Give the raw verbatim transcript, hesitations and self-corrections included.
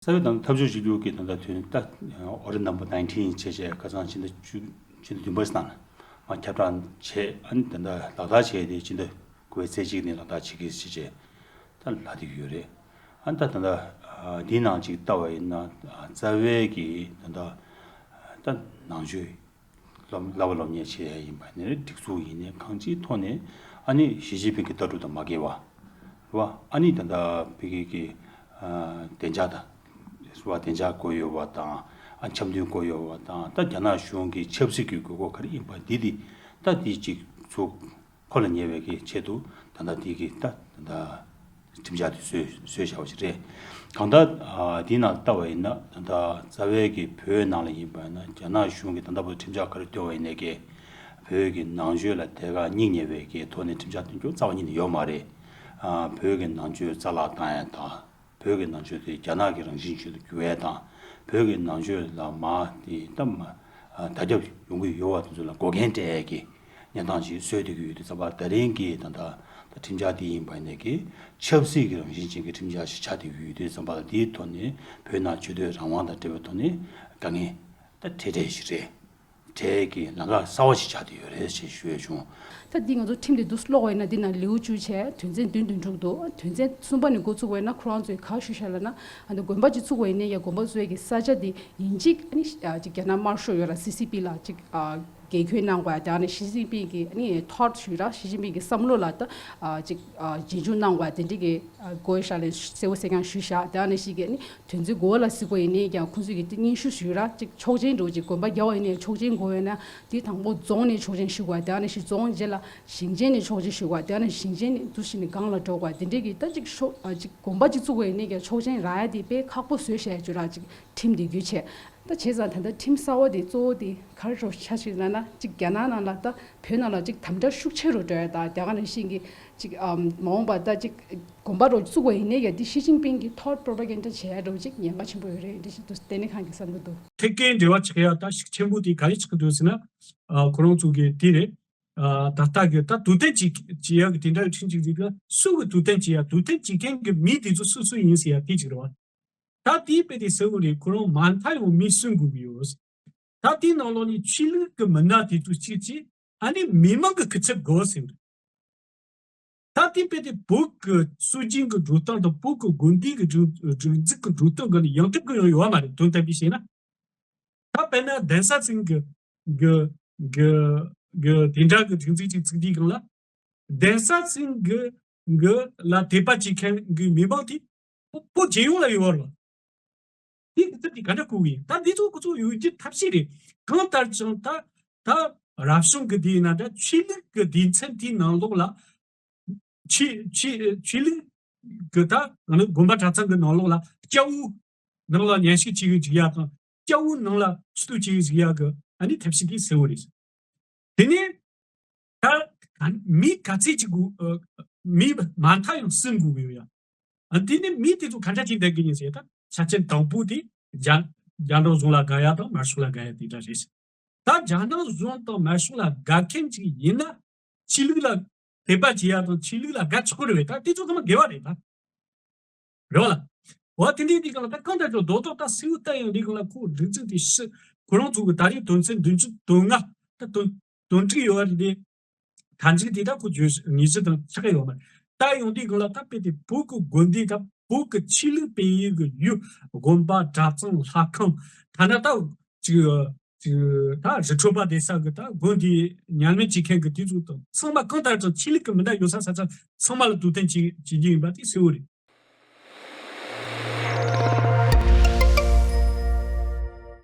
རྩ་བའི་ད་ལྟ་འཐབ་ཕྱོགས་གཅིག་གྱུར་གྱི་ད་ལྟ་དོན་ད་ཨོ་རི་ནམ་བར་ནའིན་ཊིན་བྱས་བྱས་ཁ་སང་ཕྱི་ཟླ་བཅུ་ཕྱི་ཟླ་བདུན་པ་ཙམ་ལ་མར་ཁྱབ་བསྒྲགས་བྱས། ཨ་ནི་ད་ལྟ་ལག་བསྟར་བྱས་ཏེ་ཕྱི་ཟླ་དགུ་པའི་ཚེས་གཅིག་ནས་ལག་བསྟར་བྱེད་ཀྱི་ཞེས་བྱས་ད་ལབ་བསྡད་ཀྱི་ཡོད་རེད། ཨ་ནི་ད་ད་ལྟ་འདིའི་ནང་ཅིག་ལྟ་བ་ཡིན་ན་རྩ་བའི་གི་ད་ལྟ་ད་ནང་ཆོས་སློབ་བསླབ་པ་སློབ་གཉེར་བྱེད་ཡ་ཡིན་པ་ནས་སྒྲིག་འཛུགས་ཡིན་ནས་གང་ཅིའི་ཐོག་ནས་ཨ་ནི་ཞི་ཅིན་ཕིང་གི་ལྟ་གྲུབ་དང་མ་འགལ་བ་རེད་བ། ཨ་ནི་ད་ལྟ་ཕ་གི་གི་ཨ་བདེ་འཇགས་དང་རེད་བ། བདེ་འཇགས་དགོས་ཡོད་པ་དང་ཨ་འཆམ་མཐུན་དགོས་ཡོད་པ་དང་ད་རྒྱ་ནག་གཞུང་གི་ཆབ་སྲིད་ཀྱི་དགོས་མཁོ་ག་རེ་ཡིན་པ་འདི་དེ་ད་འདི་གཅིག་ཚུགས་ཁོ་ལ་ཉེ་བའི་གི་ཆེད་དུ་ད་ལྟ་འདི་གི་ད་ད་ལྟ་ཁྲིམས་འཆར་དེ་བཟོས་བཟོས་བཞག་པ་ཞིག་རེད། གང་ལྟར་ཨ་དེའི་ནང་ལྟ་བ་ཡིན་ན་ད་ལྟ་རྩ་བའི་གི་བོད་ནང་ལ་ཡིན་པ་ཡིན་ན་རྒྱ་ནག་གཞུང་གིས་ད་ལྟ་བར་ཁྲིམས་འཆར་ག་རེ་བཏོན་པ་ཡིན་ནའི་གི་བོད་ཀྱི་ནང་ཆོས་ལ་དེ་ག་སྙིང་ཉེ་བའི་གི་ཐོག་ནས་ཁྲིམས་འཆར་བཏོན་རྒྱུ་རྩ་བ་ཉིད་ནས་ཡོད་མ་རེད། ཨ་བོད་ཀྱི་ནང་ཆོས་རྩ་བརླག་བཏང་ཡ་དང་བོད་ཀྱི་ནང་ཆོས་དེ་རྒྱ་ནག་གི་རང་བཞིན་ཅན་དུ་འགྱུར་ཡ་དང་བོད་ཀྱི་ནང་ཆོས་ལ་མར་དེ་ད་མ་ཨ་དར་ཁྱབ་ཡོང་གི་ཡོད་པ་དེ་ཚོ་ལ་འགོག་རྐྱེན་སྤྲད་ཡ་གི་གནས་སྟངས་ཤིག་བཟོས་བསྡད་ཀྱི་ཡོད་དུས་ཙམ་པ་ད་རིང་གི་ད་ལྟ་ད་ཁྲིམས་འཆར་དེ་ཡིན་པ་ནས་ཀྱི་ཆབ་སྲིད་ཀྱི་རང་བཞིན་ཅན་གྱི་ཁྲིམས་འཆར་ཞིག་ཆགས་བསྡད་ཀྱི་ཡོད་དུས་ཙམ་པ་ལ་དེའི་ཐོག་ནས་བོད་ནང་ཆོས་དད་རང་དབང་དང་འབྲེལ་བའི་ཐོག་ནས་དཀའ་ངལ་ད་འཕྲད་འཕྲད་ཞིག་རེད། འཕྲད་ཀྱི་ལམ་ཁ་གསར་བ་ཞིག་ཆགས་བསྡད་ཡོད་རེད་ཅེས་ཞུ་ཡས་བྱུང་། ད་འདི་ང་ཚོ་ཁྲིམས་དེ་འདུག་ཀློག་པ་ཡིན་ན་འདི་ནང་ལེའུ་བཅུ་བྱས་དོན་ཚན་བདུན་བདུན་དྲུག་འདུག་དོན་ཚན་གསུམ་པ་ནས་འགོ་ཚུགས་པ་ཡིན་ན་ཁོ་རང་ཚོས་ག་རེ་ཞུས་བཞག་ལབ་ན་ཨ་ནི་དགོན་པ་ཅིག་བཙུགས་པ་ཡིན་ན་ཡང་དགོན་པ་བཙུགས་ཡས་ཀྱི་ས་ཆ་དེ་ཡིན་གཅིག་ཨ་ནི་ཨ་ཅིག་རྒྱ་ནག་དམར་ཤོག་ཡོད་ལ་སི་སི་པི་ལ་ཅིག་ཨ་འགན་ཁུར་གནང་དགོས་ཡ་དེ་ཨ་ནི་ཞི་ཅིན་ཕིང་གི་ཨ་ནི་ཐོཊ་ཞུས་ར་ཞི་ཅིན་ཕིང་གི་བསམ་བློ་ལ་ད་ཨ་ཅིག་ཨ་རྗེས་འཇུག་གནང་དགོས་ཡ་དེ་འདྲ་གི་ཨ་དགོས་ཤག་ལབ་གསལ་པོ་གསལ་རྐྱང་ཞུས་བཞག་དེ་ཨ་ནི་ཞིག་གི་ཨ་ནི་དོན་ཚན་དགུ་པ་ལ་གཟིགས་པ་ཡིན་ནའི་ཀྱང་ཁོང་ཚོས་ཀྱི་སྙན་ཞུ་ཞུས་ར་ཅིག་ཆོག་མཆན་འགྲོ་ཅིག་དགོན་པ་རྒྱག་པ་ཡིན་ནའི་ཆོག་མཆན་དགོས་ཡོད་ན་དེ་དང་པོ་རྫོང་ནས་ཆོག་མཆན་ཞུ་དགོས་དེ་ནས་ཞིག་རྫོང་རྗེས་ལ་ཞིང་ཆེན་ནས་ཆོག་མཆན་ཞུ་དགོས་དེ་ནས་ཞིང་ཆེན་ནས་འདུ་ཤེས་ནས་སྒང་ལ་འགྲོ་དགོས་དེ་འདྲས་ཀྱི་ད་ཅིག་ཤོ་ཨ་ཅིག་དགོན་པ་ཅིག་བཙུགས་པ་ཡིན་ནའི་ཀྱང་ཆོག་མཆན་རག་ཡ་དེ་དཔེ་ཁག་པོ་བཟོས་བཞག་ཅིག་ར་ཅིག་ཁྲིམས་དེ་བརྒྱུད་བྱས། ད་བྱས་ཙང་ད་ལྟ་ཁྲིམས་གསར་བ་དེ་གཙོ་བོ་དེ་ག་རེ་རོ་ཆ་ཞིག་ལབ་ན་ཅིག་རྒྱ་ནག་ནང་ལ་ད་བོད་ནང་ལ་ཅིག་དམ་དྲག་ཤུགས་ཆེ་རུ་འགྲོ་ཡ་ད་དེ་ག་ནང་བཞིན་གྱི་ཅིག་ཨམ་མ་འོངས་པ་ད་ཅིག་དགོན་པ་རོ་བཙུགས་པ་ཡིན་ནའི་ཡ་དེ་ཞི་ཅིན་ཕིང་གི་ཐོག་པོ་རོ་པ་གན་ཌ་བྱེད་ཡ་རོ་ཅིག་ཉེན་ཁ་ཆེན་པོ་ཡོད་རེད་འདི་ཞིག་ཏུ་ལྟེ་གནས་ཁང་གི་བསམ་བློ་འདུག་ཐད་ཀའི་འབྲེལ་བ་ཆགས་ཡ་ད་ཤུགས་ཆེན་པོ་དེ་ག་རེ་ཆགས་ཀྱི་འདུག་ཟེར་ན་ཨ་ཁོ་རང་ཚོ་གི་དེ་རེད། ཨ་ད་ལྟ་གི་ད་དུས་སྟོན་བྱེད་བྱེད་ཡ་གི་དེ་འདྲ་ཡི་ཁྲིམས་ཅིག་རེད་ལ་སུ་གི་དུས་སྟོན་བྱེད་ཡ་དུས་སྟོན་བྱེད་མཁན་གི་མི་དེ་ཚོ་སུ་སུ་ཡིན་ཟེར་ཡ་དེ་ཅིག་རེད་བ། ད་དེའི་དཔེ་དེ་ཟེར་བ་རེད་ཁོ་རང་མ་མཐའ་ཡང་མི་གསུམ་དགོས་ཀྱི་ཡོད། ད་དེའི་ནང་ལོགས་ནས་ཆོས་ལུགས་ཀྱི་མི་སྣ་དེ་ཚོ་གཅིག་གཅིག་ཨ་ནི་མི་མང་གི་སྐུ་ཚབ་དགོས་ཟེར་བ་རེད། ད་དེའི་དཔེ་དེ་བོད་ཀྱི་སྲོལ་རྒྱུན་གྱི་འགྲོ་སྟངས་དང་བོད་ཀྱི་དགོན་སྡེ་གི་སྒྲིག་སྒྲིག་འཛུགས་ཀྱི་འགྲོ་སྟངས་ཀྱི་ནི་ཡང་སྒྲུབ་ཀྱི་ཡང་ཡོད་མ་རེད་དོན་དམ་པའི་བཤད་ན། ད་དཔེར་ན་གདན་ས་ཚང་གི་གི་གི་གི་དེ་འདྲ་གི་སྒྲིག་འཛུགས་ཅིག་བཙུགས་དུས་སྒང་ལ། གདན་ས་ཚང་གི་གི་ལ་དད་པ་བྱེད་མཁན་གི་མི་མང་དེ་བོད་རྒྱལ་ཡོངས་ལ་ཡོད་རེད་བ། དེ་གི་ཚབ་དེ་ག་འདྲ་དགོས་ཀྱི་ཡིན། ད་འདི་ཚོ་ཁོ་ཚོ་ཡོད་རྒྱུ་ཐབས་ཤེས་རེད། གང་ལྟར་ཀྱང་ད་ད་རབ་བྱུང་གི་དེ་ཡིན་ན་ད་ཆོས་ལུགས་ཀྱི་སྡེ་ཚན་དེའི་ནང་ལོགས་ལ་ཆོས་ཆོས་ཆོས་ལུགས་ཀྱི་ད་ང་ནི་དགོན་པ་གྲྭ་ཚང་གི་ནང་ལོགས་ལ་སྐྱ་བོ་ནང་ལ་མཉམ་ཞུགས་བྱེད་ཀྱི་འཇུག་ཡ་དང་སྐྱ་བོ་ནང་ལ་ཆུ་ཏོ་བྱེད་ཀྱི་འཇུག་ཡ་གི་ཨ་ནི་ཐབས་ཤེས་དེ་གསལ་བོ་རེད། དེ་ནས་ད་མི་ག་ཚད་ཅིག་དགོས་ཨ་མི་མ་མཐའ་ཡང་གསུམ་དགོས་ཀྱི་ཡོད་ཡ། ཨ་དེ་ནས་མི་དེ་ཚོ་ག་འདྲ་ཅིག་བསྡད་ཀྱི་ཡིན་ཟེར་ད་ཆ་རྐྱེན་དང་པོ་དེ་རྒྱ་རྒྱ་འབྲུག་གཞུང་ལ་དགའ་ཡ་དང་དམར་ཤོག་ལ་དགའ་ཡ་དེ་འདྲ་རེད། ད་རྒྱ་ནག་གཞུང་དང་དམར་ཤོག་ལ་དགའ་མཁན་ཅིག་ཡིན་ན་ཆོས་ལུགས་ལ་དད་པ་བྱེད་ཡ་དང་ཆོས་ལུགས་ལ་དགའ་ཆོག་གི་རེད་པས། ད་དེ་ཚོ་ཚང་མ་དགེ་བ་རེད་ད། རེད་བ། འོ་དེ་འདྲའི་དུས་སྒང་ལ་ད་གང་ལྟར་ཀྱང་རྡོག་རྡོག་ད་སེའུ་ལྟ་ཡང་འདི་སྒང་ལ་ཁོ་སྒྲིག་འཛུགས་དེ་ཕྱི་ཁོ་རང་ཚོ་གི་ད་རེས་དོན་ཚན་བདུན་ཅུ་དོན་ལྔ་ད་དོན་དོན་དྲུག་ཡོད་རེད་དེ། མཐའ་མཇུག་དེ་ད་ཁོ་བརྗོད་ངེས་ཅི་དང་ཆགས་ཡོད་མ་རེད། ད་ཡོང་དུས་སྒང་ལ་ད་དཔེ་དེ་བོད་ཀྱི་དགོན་སྡེ་ད་བོད་ཀྱི་ཆོས་ལུགས་སྤེལ་ཡུལ་གྱི་ཡུལ་དགོན་པ་གྲྭ་ཚང་ལྷ་ཁང་ཐ་ན་ད་ཅིག་ཅིག་ད་རི་ཁྲོད་པ་བསྡད་ས་གི་ད་དགོན་དེ་ཉམས་ལེན་བྱེད་མཁན་གྱི་དུས་ཚོད་དང་ཚང་མ་གང་ལྟར་ཀྱང་ཆོས་ལུགས་ཀྱི་མི་སྣ་ཡོད་ས་ས་ཆ་ཚང་མ་ལ་དུས་སྟོན་བྱེད་བྱེད་རྒྱུ་ཡིན་པ་དེ་གསལ་བོ་རེད།